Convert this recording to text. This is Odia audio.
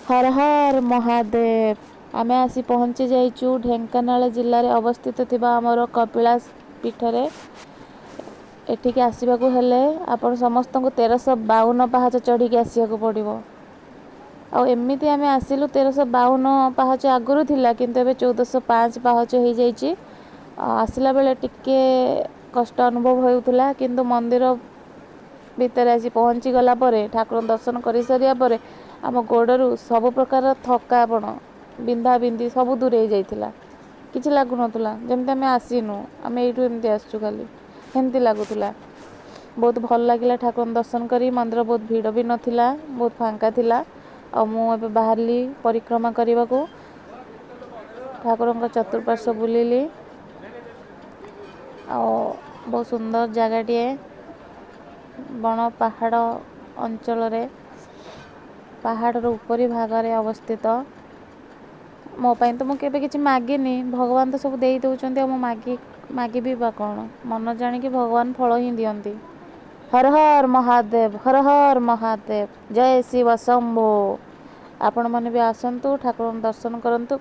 ହର ହର ମହାଦେବ। ଆମେ ଆସି ପହଞ୍ଚି ଯାଇଛୁ ଢେଙ୍କାନାଳ ଜିଲ୍ଲାରେ ଅବସ୍ଥିତ ଥିବା ଆମର କପିଳାସ ପୀଠରେ। ଏଠିକି ଆସିବାକୁ ହେଲେ ଆପଣ ସମସ୍ତଙ୍କୁ 1352 ପାହାଚ ଚଢ଼ିକି ଆସିବାକୁ ପଡ଼ିବ। ଆଉ ଏମିତି ଆମେ ଆସିଲୁ। 1352 ପାହାଚ ଆଗରୁ ଥିଲା, କିନ୍ତୁ ଏବେ 1405 ପାହାଚ ହେଇଯାଇଛି। ଆସିଲା ବେଳେ ଟିକେ କଷ୍ଟ ଅନୁଭବ ହେଉଥିଲା, କିନ୍ତୁ ମନ୍ଦିର ଭିତରେ ଆସି ପହଞ୍ଚି ଗଲା ପରେ, ଠାକୁରଙ୍କ ଦର୍ଶନ କରିସାରିବା ପରେ ଆମ ଗୋଡ଼ରୁ ସବୁ ପ୍ରକାର ଥକାପଣ, ବିନ୍ଧା ବିନ୍ଧି ସବୁ ଦୂରେଇ ଯାଇଥିଲା। କିଛି ଲାଗୁନଥିଲା, ଯେମିତି ଆମେ ଆସିନୁ, ଆମେ ଏଇଠୁ ଏମିତି ଆସିଛୁ ଖାଲି ସେମିତି ଲାଗୁଥିଲା। ବହୁତ ଭଲ ଲାଗିଲା ଠାକୁରଙ୍କ ଦର୍ଶନ କରି। ମନ୍ଦିର ବହୁତ ଭିଡ଼ ବି ନଥିଲା, ବହୁତ ଫାଙ୍କା ଥିଲା। ଆଉ ମୁଁ ଏବେ ବାହାରିଲି ପରିକ୍ରମା କରିବାକୁ। ଠାକୁରଙ୍କ ଚତୁଃପାର୍ଶ୍ୱ ବୁଲିଲି ଆଉ ବହୁତ ସୁନ୍ଦର ଜାଗାଟିଏ। ବଣ ପାହାଡ଼ ଅଞ୍ଚଳରେ, ପାହାଡ଼ର ଉପରି ଭାଗରେ ଅବସ୍ଥିତ। ମୋ ପାଇଁ ତ ମୁଁ କେବେ କିଛି ମାଗିନି, ଭଗବାନ ତ ସବୁ ଦେଇ ଦେଉଛନ୍ତି, ଆଉ ମୁଁ ମାଗିବି ବା କ'ଣ? ମନ ଜାଣିକି ଭଗବାନ ଫଳ ହିଁ ଦିଅନ୍ତି। ହର ହର ମହାଦେବ, ହର ହର ମହାଦେବ, ଜୟ ଶିବ ଶମ୍ଭୋ। ଆପଣମାନେ ବି ଆସନ୍ତୁ, ଠାକୁରଙ୍କୁ ଦର୍ଶନ କରନ୍ତୁ।